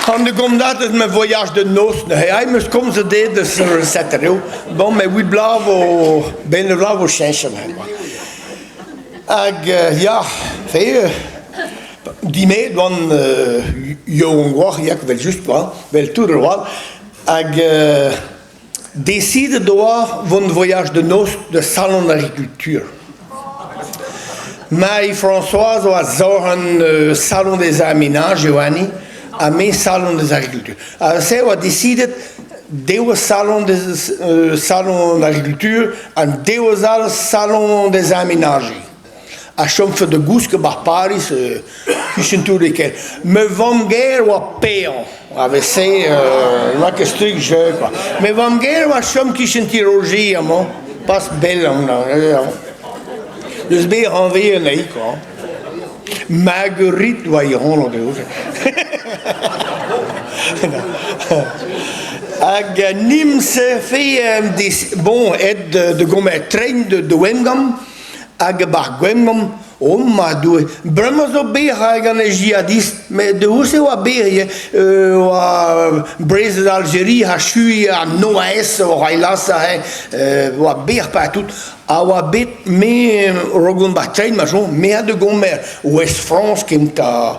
An de gomdatet ma voyage de noz neuze aet 'm eus komzet dezhe deus set eo. Bon, met 8 bloaz vo, benn ur bloaz vo cheñchet bremañ. Hag ya, fe, dimet oan yaouank oac'h ya, evel-just kwa, 'vel tout ar oad. Hag Desidet oa vont voyage de noz da salon agriculture. Marie-Françoise oa zorn salon des aménages eo anni ha me salon des agricultures. Ha se oa desidet dev salon des salon d'agriculture ha dev all salon des aménagers. A chomfe da gousket 'ba Pariz kichen tout e kêr. Ma vamm-gaer oa paeañ, a-vez-se n'oa ket strikt jeu kwa. Ma vamm-gaer oa chom kichen ti Roger amañ, pas bell amañ. N'eus bet anvet anezhi kwa. Marguerite oa he anv dezho. Hag nim-se fe bon aet da gomer tren da Wengamp Hag 'bar Gwengamp, oh ma Doue, bremañ zo bet gant e jihadist, met deus e oa bet ivez, oa brezel Aljeria ha chui an OAS o railas aze, oa bet partout, ha oa bet me rogon 'ba tren ma soñj, me a de gomer Ouest-France kentañ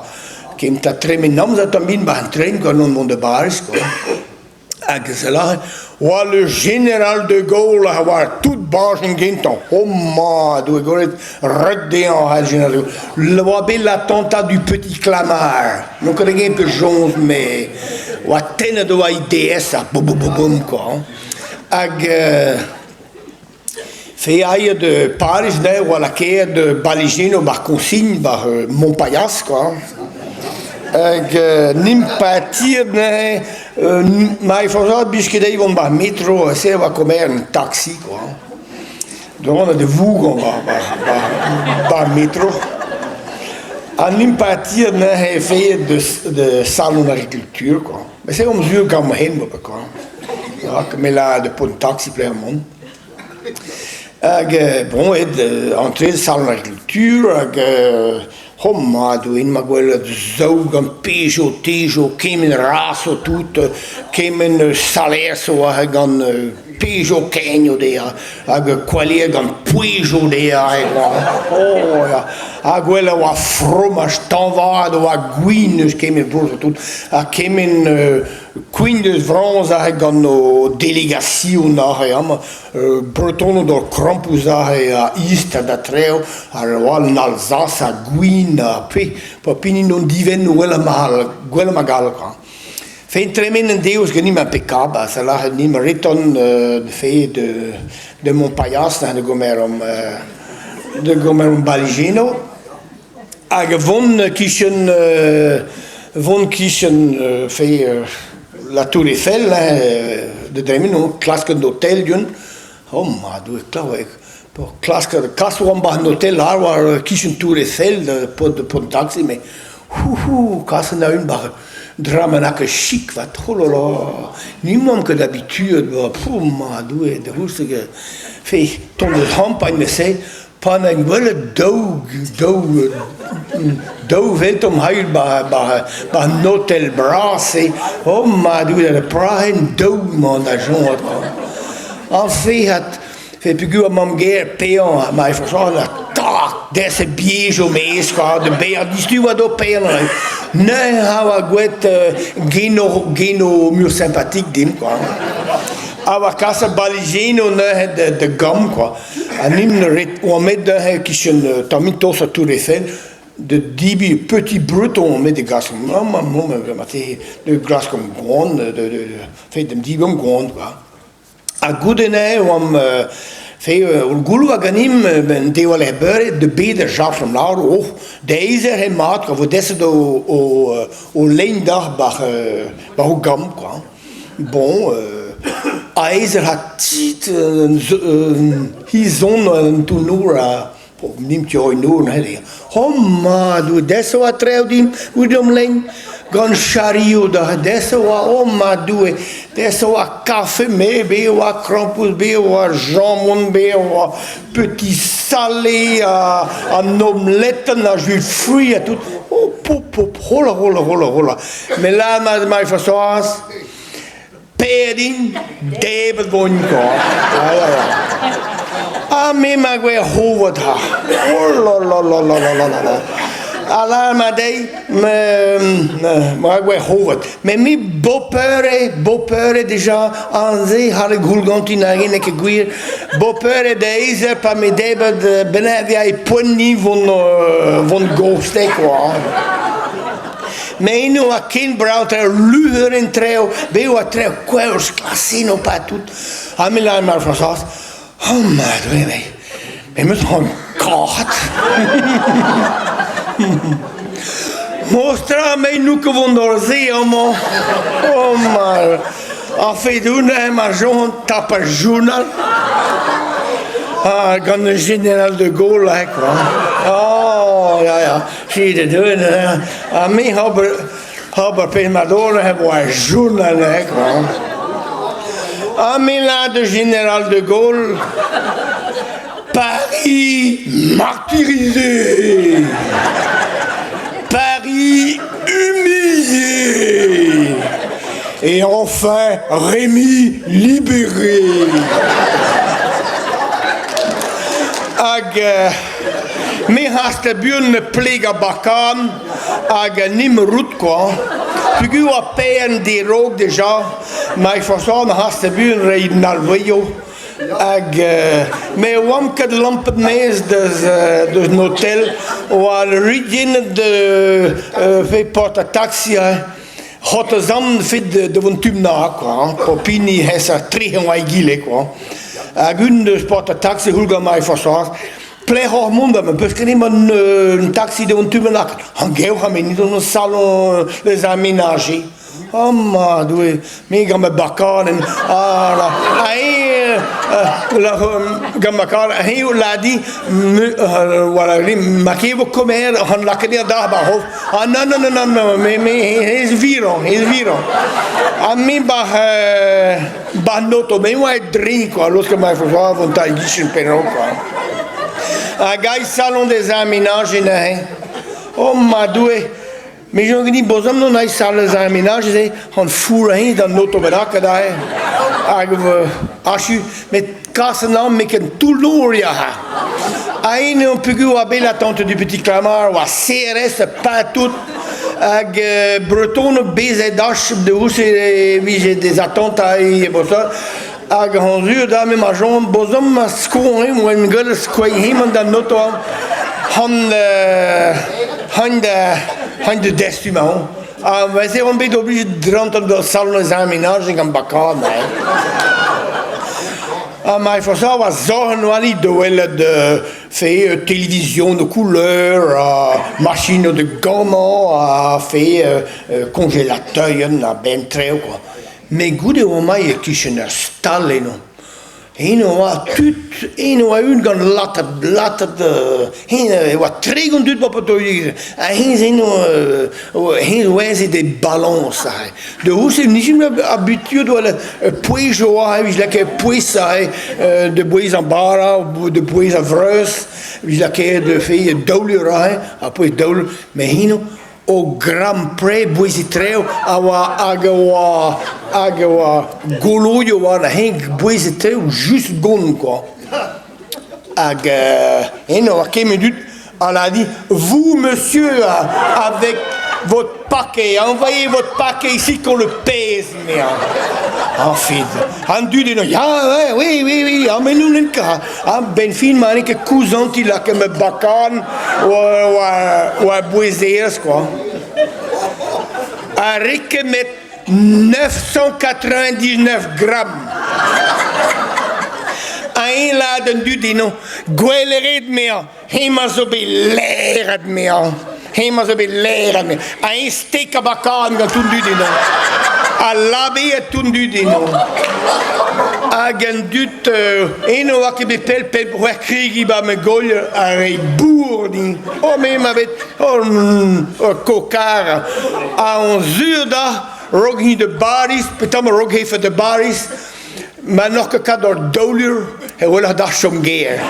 kentañ tremen amzer tamm 'ba an tren gant on mont da Bariz quoi. Hag se lâret oa le général de Gaulle a oa tout bajenn gentañ. Oh ma Doue gwelet ret dezhañ ar général de Gaulle. Oa bet l'attentat du petit Clamart. N'on ket ket pe soñj mais oa tennet oa IDS ha boum boum boum quoi. Hag Feaet Pariz neuze oa lakaet Balijeno 'ba ar Consigne 'ba Montpailhas kwa. Hag n'int partiet neuze ma forzh 'blij ket dezhi vont 'ba ar metro se oa komer un taksi kwa. Dont da vougañ 'ba ar metro. Ha n'int partiet neuze feet de salon agriculture kwa. Mais se omp sur gant ma hen kwa. Rak me lâr de pont taksi p'lec'h mont. Hag bon aet antre salon agriculture hag homañ int 'ma gwelet zaou gant Peugeot, Tejo, kement raso tout, kement salaire zo aze gant Peugeot Kenio dezhañ hag koaliet gant Peugeot dezhañ oh ya ha gwell a oa fromaj tañvaat a oa gwin eus kement bro zo tout ha kement Quint deus Frañs aze gant o delegasion aze amañ, Bretoned o krampouezh aze a Ist ha da Trev, ha an Alzas ha gwin ha pe, pa pinin hon divennoù gwell ma gwell ma gall kwa. Fin tremen an deus ganimp impeccable, ha sa lâret nimp retorn de fait de, de Montpaillas da gomer de gomer Baligeno. Hag vont kichen vont kichen fe la Tour Eiffel hein, da dremen on klask un hotel du-hont. Oh ma Doue, klav klask kas oan 'ba an hotel ar war kichen Tour Eiffel da paotr paotr taxi met houhou kas anezhañ 'ba dra ma n'a ket chik 'vat oh là là ni 'maomp ket habituet 'ba oh ma Doue da c'houlz fe tont eus c'hampagn neuze Pa 'na gwelet daou daou daou vetom hail 'ba 'ba 'ba an otel bras-se, oh ma Doue, da praen daou 'mañ da soñjal kwa. Añfehat, fe peogwir mamm-gaer paeañ ma François a tak deset biejo maez kwa, da baeañ diouzhtu oa d'ho paeañ Neuze a oa gwelet geno geno mur sympathique dimp kwa. A oa kaset balizenoù neuze da da gambr kwa. Ha nin ret oamp aet neuze e-kichen tammig tost ha Tour Eiffel da debriñ petit breton oamp aet da gas mamm mamm marteze da glaskomp goan da fe da debriñ goan kwa. Ha goude neuze oamp fe ur gouloù a ganimp un deval er beure da bet ar jafr lâr oh deiz eo mat kwa vo deset o o lein deoc'h 'ba 'ba ho gambr kwa. Bon, aes e ra tit he zon an toull-nour ha nimp ket roiñ nour neuze. Oh ma Doue, deso oa trev dimp ouzh lein gant charioù da deso oa, oh ma Doue, deso oa kafe, me, be oa krampouezh, be oa jamon, be oa petit. salé, an omeletenn, ar jus fruit ha tout. Oh pop pop, hola hola hola hola. Met là ma ma Françoise, paeet int, debret 'vo int kwa. Ya ya ya. Ha me 'ma gwelet c'hovad ha. Oh là là là là là là là. Ha là ma deiz, ma gwelet c'hovad. Met me bopeure, bopeure dija, aze c'halle goul ganti neuze n'eo ket gwir. Bopeure deiz pa 'me debret bennak e poent-ni vont vont gostek kwa. Met eno oa ken brav traoù, luc'her en traoù, bez oa traoù kouezh klaseno pas tout. Ha me lâre ma Françoise, oh ma Doue, me 'm eus c'hoant kac'hat. Mostra me n'on ket vont d'ar se amañ. Oh ma... Ar fedoù neuze ma soñj tap ar journal. Ah, gant le général de Gaulle, hein, quoi. Oh, ya, ya. Si, de deuet, ha me ober, ober pezh ma dol, e voa ar journal, hein, quoi. Ha me lâr de général de Gaulle, Paris martyrisé, Paris humilié, et enfin Rémy libéré. Hag me haste buan plegañ bakan hag nim rout kwa. Peogwir oa paean diaraok dija, ma François haste buan reiñ an alvouezhioù. Hag me oamp ket lampet maez deus deus an hotel oa ridinet fe paotr taxi hein. C'hot zamm fet da vont tumna kwa hein. Pop hini hezh trec'h oa egile kwa. Hag un deus paotr taxi c'houl gant ma François. Pelec'h oc'h mont ma peus ket emañ un taxi da vont tu bennak. An gev ha me dans salon les aménagés. Oh ma Doue, me gant ma bakanenn, ah là, ha eñ gant ma karenn, eñ o lâr din, voilà, ma ket vo komer, han lakaet eo da ba hof. Ah non, non, non, non, non, me, me, ez virañ, ez virañ. Ha me ba ba an oto, me oa e-dreñv quoi, laosk ma vont da gichen penaos quoi. Hag ai salon des aménagers neuze. Oh ma Doue, Me soñj ganin bozan on aet sal eus ar menaj-se an fourañ d'an oto bennak adarre hag achu met kas an amzer n'eo ket toull-nor ya ha eno peogwir oa bet l'attente du petit Clamart oa CRS pas tout hag bretoned bezet ach deus e vije des attentes e bosa hag hon zur da me ma soñj bozan ma sko eñ oa gwelet skoeiñ hemañ d'an oto han han da han da dastum amañ ha neuze on bet oblijet drantañ d'ur salon eus ar menaj gant bakan ha ma François oa zorn oa da welet fe télévision de couleur ha machine de gammañ ha fe congélateur ha ben trev quoi. Met goude oamp e-kichen ur stal eno. Eno oa tud, eno oa un gant latat, latat, eñ e oa 30 dud 'ba Potolig. Ha hennezh eno, hennezh 'oa de balañs aze. Da c'houde 'nijemp habituet oa pouez oa, evit lakaat pouez aze, da bouezañ bara, da bouezañ vreuz, evit lakaat fe daoulur aze, ha pouez daoul, met eno O Grand Prix bouezit-tre a oa hag a oa hag a oa goloioù oa neuze bouezit-tre just gont quoi. Hag eno oa kement dud a a dit vous monsieur avec votre paquet envoyez votre paquet ici qu'on le pèse 'mezañ. Añfin, an dud eno ya ouais oui oui oui ha me n'oulent ket A-benn fin ma n'eo ket kouzantiñ lakaet ma bakan oa bouezerezh quoi. Ha rekemet 999 grammes. Ha eñ lâret d'an dud eno, gwell eo ret 'mezañ, hemañ zo bet laeret 'mezañ, hemañ zo bet laeret 'mezañ. Ha eñ stekañ bakan gant an dud eno. Ha labeet an dud eno. Hag an dud eno oa ket bet pell pep c'hwec'h kregiñ 'ba ma goll a reiñ bourr din. Oh me 'ma bet ur kokar ha on sur da 'raok hi da Bariz petra 'raok he da Bariz ma n'oc'h ket kat ur daolur. E weler d'ar chom gêr.